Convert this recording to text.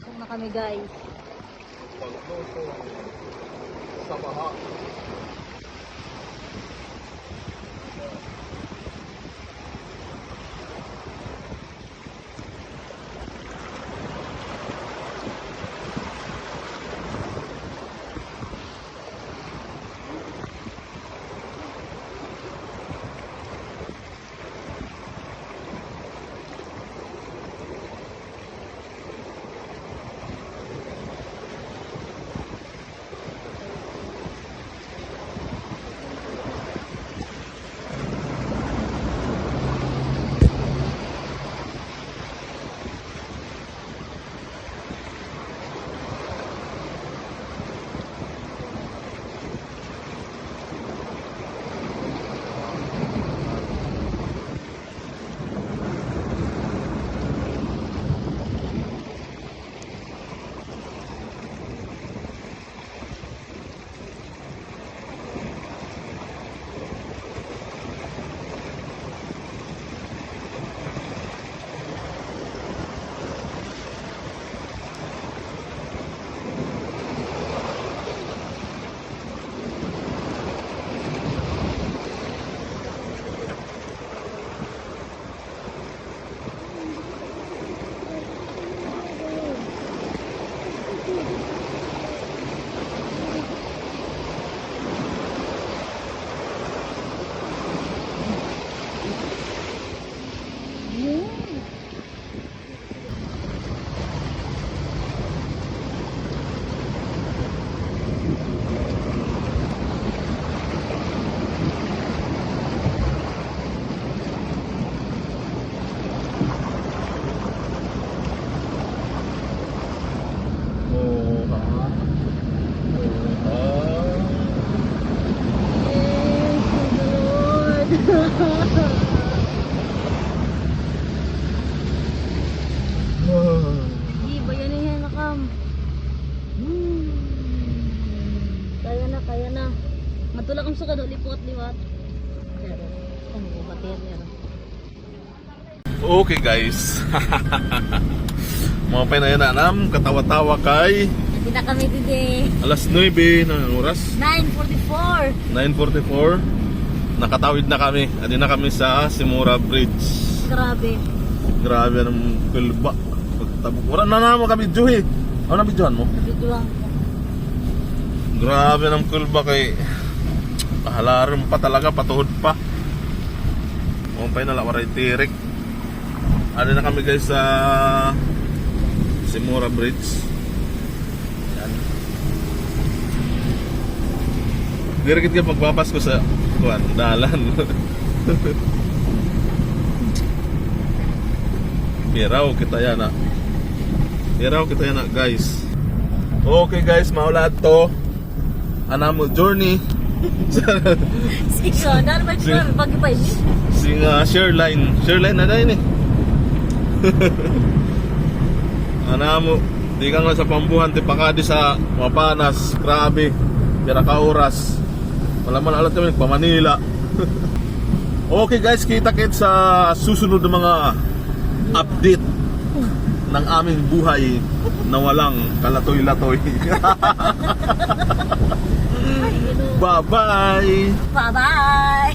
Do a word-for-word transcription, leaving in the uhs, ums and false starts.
Pasok na kami, guys. Pagluto sa baha. Oh, ha? Oh, ha? Yes, praise the Lord. Sige, bayanin niya na kam. Kaya na, kaya na. Matulak ang sukad, liwat-liwat. Pero, ang buhat yan, yan. Okay, guys. Maupay na yana an am katawa-tawa kay. Adi na kami didi. Alas nuebe na an oras. Nine forty-four. Nine forty-four. Nakatawid na kami. Adi na kami sa Simura Bridge. Grabe. Grabe an am kulba. Pagtabok. Wala na namo ka-videohi. Ano na-videohan mo? Na-videohan ko. Grabe an am kulba kay halarom pa talaga, patuhod pa. Maupay na la, waray tirik. Adi na kami, guys, sa Simura Bridge. Yan. Diri gud kay magpapasko sa kuan, dalan. Piraw kita yana. Piraw kita yana, guys. Okay, guys, mao la adto an amo journey. Sige, ano ba, sige, journey? Bagyo pa ini. Sige, ah, Share Line. Share Line na dahil eh. An amo, tikang la sa Pambuhan, tipakadi sa Mapanas. Grabe. Pira ka oras. Wala man alat kami, nagpa-Manila. Okay, guys, kita-kits sa susunod na mga update ng aming buhay na walang kalatoy-latoy. Bye-bye! Bye-bye!